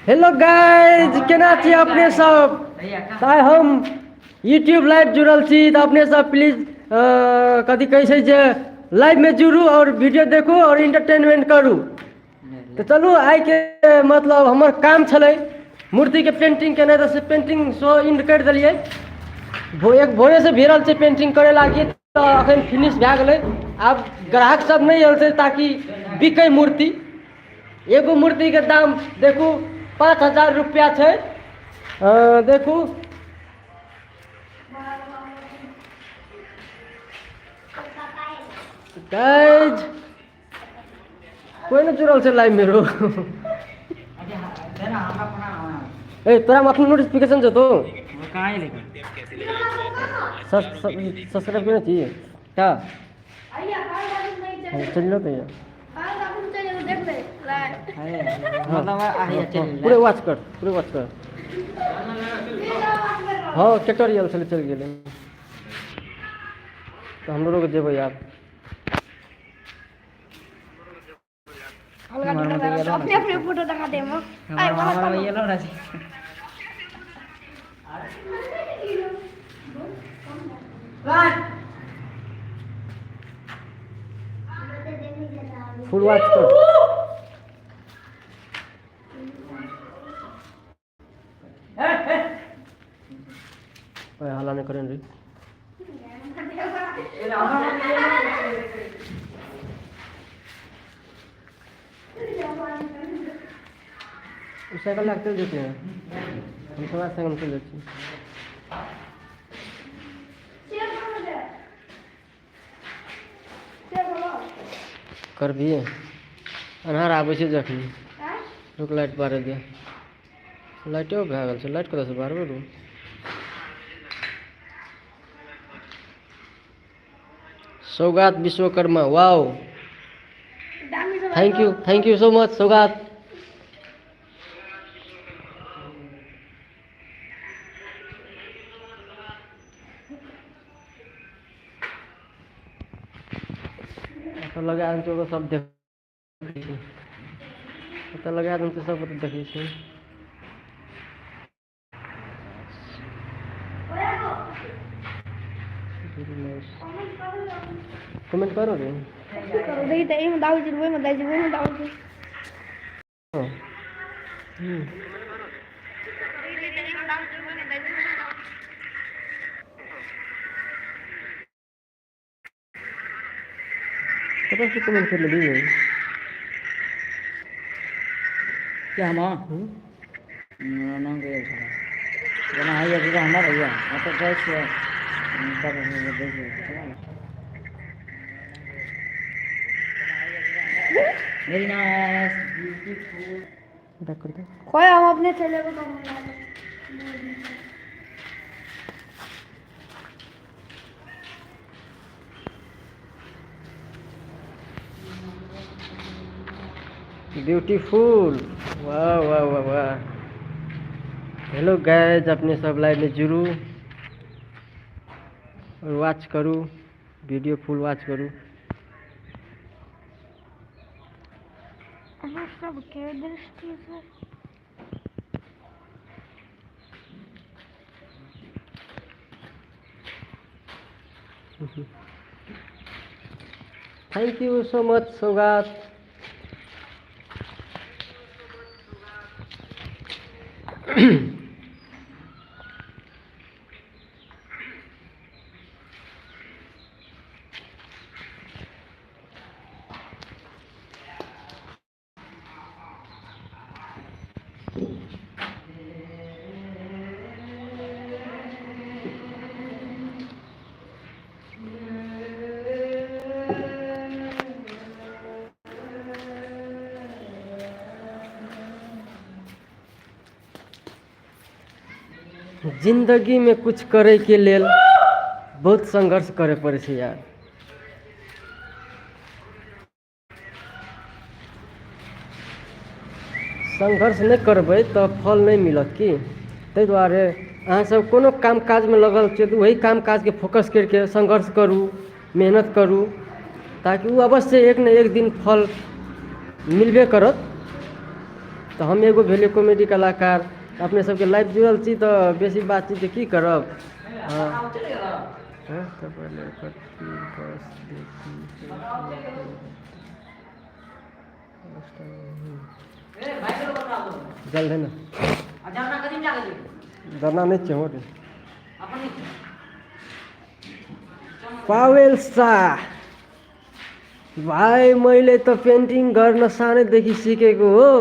Hello guys, केना छी अपने सब? तऽ आइ हम यूट्यूब लाइव जुड़ल छी। तऽ अपने सब प्लीज कथी कहै छै जे लाइवमे जुड़ू आओर वीडियो देखू आओर इंटरटेनमेंट करू। तऽ चलू, आइके मतलब हमर काम छलै मूर्तिके पेंटिंग केनाइ, तऽ से पेंटिंग शो एंड करि देलियै। एक भोरेसँ भिड़ल छै पेंटिंग करै लागी, तऽ अखन फिनिश भए गेलै। आब ग्राहक सब नहि आयल छै ताकि बिकै मूर्ति। एगो मूर्तिके दाम देखू, 5000 रुपया छै। देखू गाइज, कोइ नहि जुड़ल छै लाइव मे रो। ए, तोरा मे अपनो नोटिफिकेशन जेतौ। कहाँ एलै? सब्सक्राइब केने छी का? चलि तऽ। पूरे वॉच कर, पूरे वॉच कर। हँ, ट्रैक्टर आयल छलै, चलि गेलै। तऽ हमरो के जेबै आब। अपने अपने फोटो देखा दे। हमर येलो ना। फुल वॉच कर। ओए, हल्ला नहि करें रे। ओ साइकिल लए कऽ चलि जेतै, हम सब साइकिल चलि जाइ छी। करबिही, अन्हार आबै छै जखनी। रुक, लाइट बारै दे। लाइटो भए गेल छै। लाइट कतऽसँ बारबै रू? Saugat Vishwakarma, wow, thank you, thank you so much Saugat. एतऽ लगा देने छै, सब देखै छै। एतऽ लगा देने छै, सब देखै छै। कमेंट करो रे। करो, देखी तऽ एहिमे दाबै छै, ओहिमे दै छै, ओहिमे दाबै छै। कतऽ से कमेंट कर लेली? क्या हम नाम गेल छलै जेना होइए दीदा हमर होइए, ओतऽ जाइ छियै तब दै छियै। वेरी नाइस, ब्यूटीफुल। बैक कर दे। कोई हम अपने चले गए। ब्यूटीफुल, वाह वाह वाह वाह। हेलो गाइज, अपने सब लाइव में जुड़ू और वॉच करू, वीडियो फुल वॉच करू। अहाँ सबके दृष्टिसँ। Thank you so much Saugat. जिंदगी में कुछ करे के लेल बहुत संघर्ष करे पड़ै छै यार। संघर्ष नहि करबै तऽ फल नहि मिलत की। ताहि दुआरे अहाँसभ कोनो काम काजमे लगल छियै तऽ ओहि काम काजके फोकस करिके संघर्ष करू, मेहनत करू, ताकि ओ अवश्य एक ने एक दिन फल मिलबे करत। तऽ हम एगो भेलियै कॉमेडी कलाकार। अपने सबके लाइव जुड़ल छी तऽ बेसी बातचीत की करब। हँ हँ, तऽ पहिले कथी बस देखी जल है ना डरना नहीं चाहिए। पावेल शाह भाइ, मैले त पेन्टिङ गर्न सानैदेखि सिकेको हो।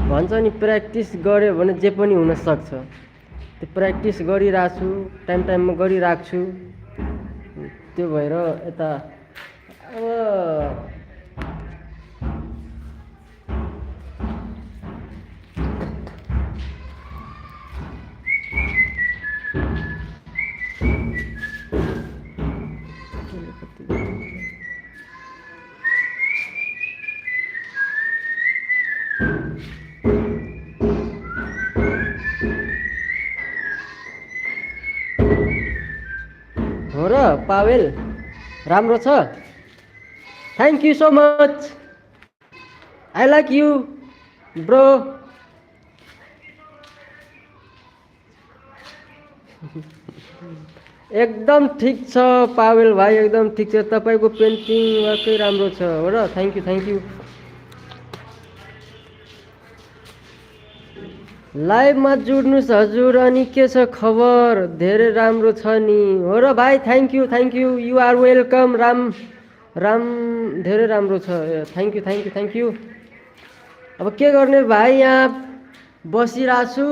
भन्छ नि प्र्याक्टिस गऱ्यो भने जे पनि हुनसक्छ। त्यो प्र्याक्टिस गरिरहेको छु, टाइम टाइममा गरिरहेको छु। त्यो भएर यता अब हो र पावेल राम्रो छ। Thank you so much, I like you bro. एकदम ठिक छ पावेल भाइ, एकदम ठिक छ। तपाईँको पेन्टिङ वाक्कै राम्रो छ। हो र, thank you thank you. लाइभमा जुड्नुहोस् हजुर। अनि के छ खबर? धेरै राम्रो छ नि। हो र भाइ, thank you thank you, you are welcome. Ram Ram धेरै राम्रो छ। Thank you thank you thank you. अब के गर्ने भाइ, यहाँ बसिरहेको छु।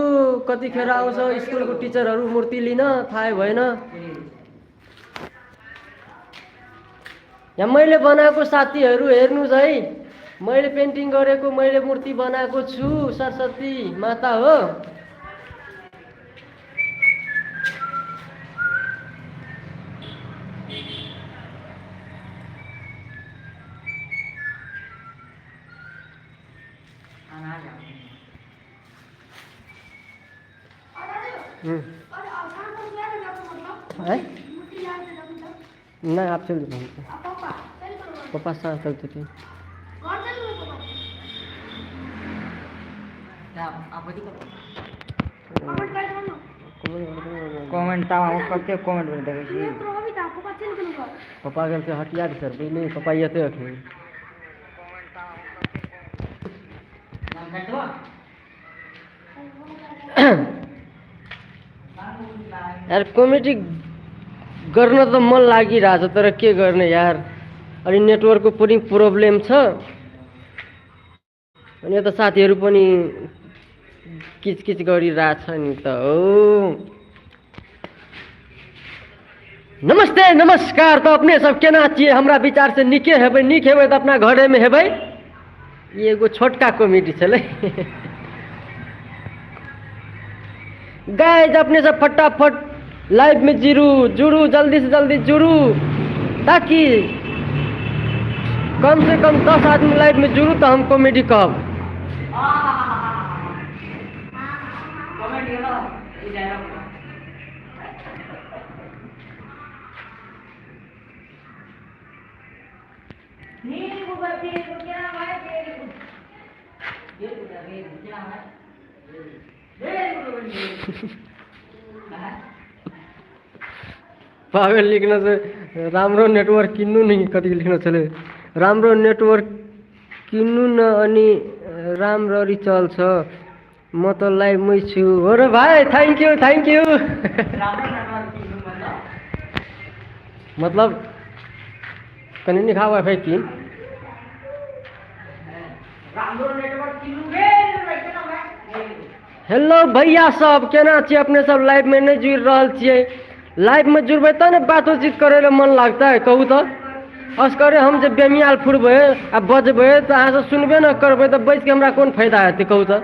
कतिखेर आउँछ स्कुलको टिचरहरू मूर्ति लिन थाहै भएन। यहाँ मैले बनाएको साथीहरू हेर्नुहोस् है, मैले पेन्टिङ गरेको, मैले मूर्ति बनाएको छु, सरस्वती माता हो। है नहीं, आप चल पापा साथ चलते थे। कमेंट ता हम कते कमेंट में देखै छी। पापा गेल हटिया के सर नहीं, पापा येते अखन। यार कॉमेडी गर्न त मन लागिरहेछ तर के गर्ने यार, अनि नेटवर्कको पनि प्रब्लम छ, अनि यता साथीहरू पनि किचकिच गरिरहेछ नि त हो। नमस्ते नमस्कार। त अपने सब केना छियै? हमरा विचार से नीके हेबै, नीक हेबै त अपना घरेमे हेबै। ई एगो छोटका कॉमेडी छलै। गाइज अपने सब फटाफट लाइव में जुड़ू जुड़ू, जल्दी से जल्दी जुड़ू, ताकि कम से कम 10 आदमी लाइव में जुड़ू तो हम कॉमेडी कहब। पावेल लिख्न से राम्रो नेटवर्क किन्नु नि, कति लेख्न छले राम्रो नेटवर्क किन्नु न अनि राम्ररी चल्छ। म त लाइभमै छु। हो र भाइ, thank you thank you. मतलब कनि निखा वाईफाई किन। हेलो भैया सब केना छी? अपने सब लाइव में नहीं जुड़ रहल छियै। लाइव में जुड़बै तब ने बातोचीत करे ले मन लगता है। कहू तो असगरे हम जे बेमियाल फुरबै आ बजबै तऽ अहाँ सब सुनबे न करबै तऽ बैस के हमरा कोन फायदा हेतै? कहू तऽ।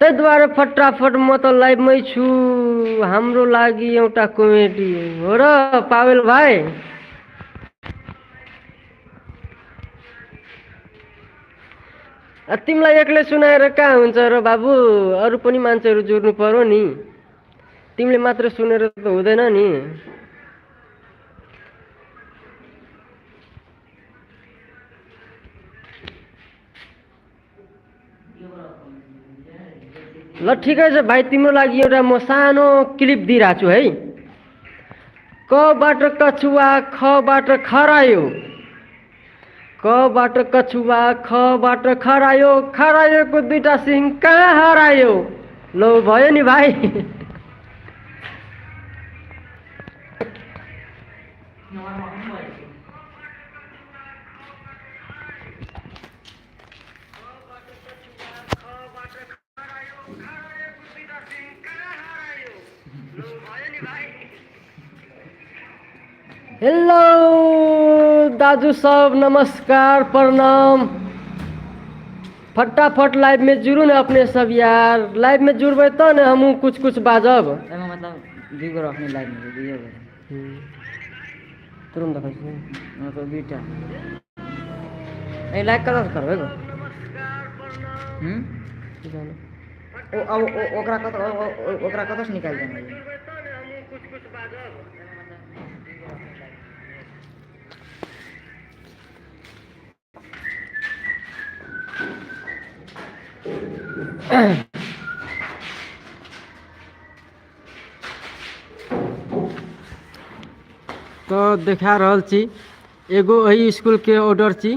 ताहि दुआरे फटाफट म त लाइभमै छु, हाम्रो लागि एउटा कॉमेडी हो र पावेल भाइ। तिमीलाई एक्लै सुनाएर कहाँ हुन्छ र बाबु, अरू पनि मान्छेहरू जुड्नु पर्यो नि, तिमीले मात्र सुनेर त हुँदैन नि। ल ठिकै छ भाइ, तिम्रो लागि एउटा म सानो क्लिप दिइरहेको छु है। कबाट कछुवा, खबाट खरायो, कबाट कछुवा, खबाट खरायो, खरायोको दुईटा सिङ कहाँ हरायो? लो भयो नि भाइ। हेलो दाजु सब, नमस्कार, प्रणाम। फटाफट लाइव में जुड़ू ने अपने सब यार, लाइव में जुड़बै त ने हमहूँ कुछ कुछ बाजब। एहिमे मतलब दुई गो अपने लाइव में दुइए गो। तुरंत देखै छी। मतलब दुईटा। ए लाइक कतऽ करबै गो? जानु। ओ अब ओकरा कतऽ ओकरा कतऽ से निकालि देना? तऽ देखा रहल छी एगो एहि स्कूल के ऑर्डर छी,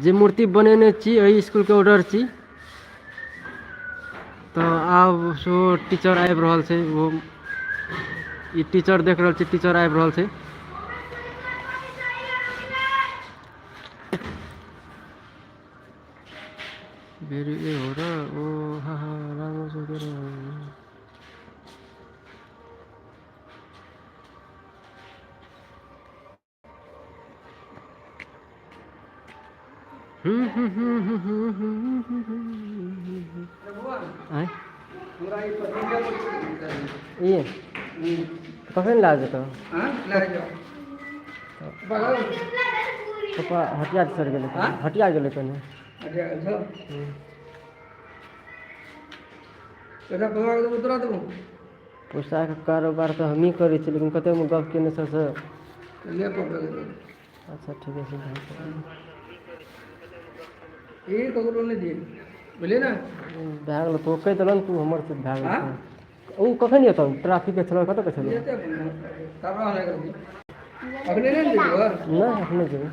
जे मूर्ति बनेने छी एहि स्कूल के ऑर्डर छी। तऽ आब सेहो टीचर आबि रहल छै, ओ ई टीचर देख रहल छी, टीचर आबि रहल छै। भेरी ए हो र ओ हा हा राम्रो छ के रे। आँय? ई कखन लए जेतौ? पप्पा हटिया सर गेलै, हटिया गेलै कनि। पैसाके कारोबार तऽ हमही करै छी, लेकिन कतेक गप केने छ से। अच्छा ठीके छै। बुझलियै ने, भए गेल। तो कहि देलनि तू हमर से भए गेल। ओ कखन एतौ? ट्रैफिक छलै, कतऽ के छलै? अखने नहि जेबै? नहि, अखने जेबै।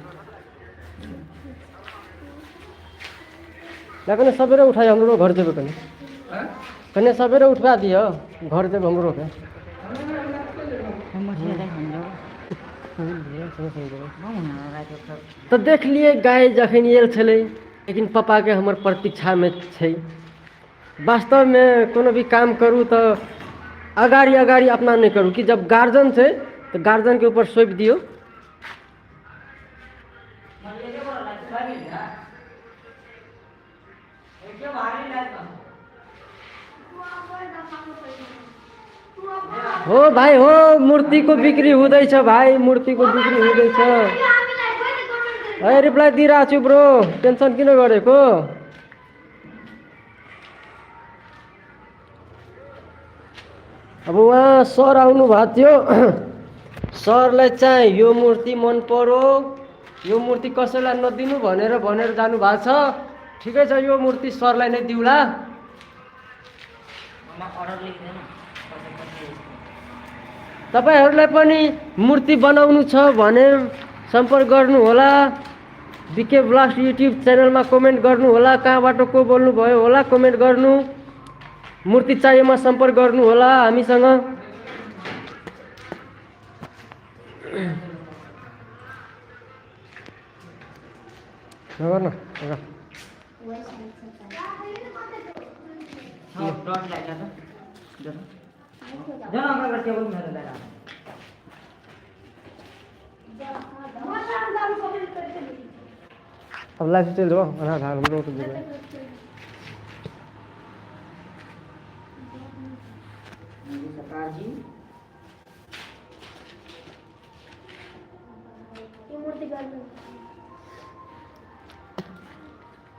कने सबेरे उठाइ, हमरो घर जेबै कनि। कने सबेरे उठवा दिअ, घर जेबै हमरो के। तऽ देखलियै गाय जखन आयल छलै, लेकिन पप्पाके हमर प्रतीक्षामे छै। वास्तवमे कोनो भी काम करू तऽ अगाड़ी अगाड़ी अपना नहि करू, कि जब गार्जियन छै तऽ गार्जियनके ऊपर सौंपि दियौ। हो भाइ हो, मूर्तिको बिक्री हुँदैछ भाइ, मूर्तिको बिक्री हुँदैछ। है रिप्लाई दिइरहेको छु ब्रो, टेन्सन किन गरेको? अब उहाँ सर आउनु भएको थियो, सरलाई चाहिँ यो मूर्ति मन पर्यो, यो मूर्ति कसैलाई नदिनु भनेर भनेर जानु भएको छ। ठिकै छ, यो मूर्ति सरलाई नै दिउँला। तपाईँहरूलाई पनि मूर्ति बनाउनु छ भने सम्पर्क गर्नुहोला, बिके ब्लास्ट युट्युब च्यानलमा कमेन्ट गर्नुहोला, कहाँबाट को बोल्नुभयो होला कमेन्ट गर्नु, मूर्ति चाहिएमा सम्पर्क गर्नुहोला हामीसँग। नगर्न। अब लाइफ चलि जाओ, अनाथ हमरो के जेबै। सरकार जी ये मूर्ति कर।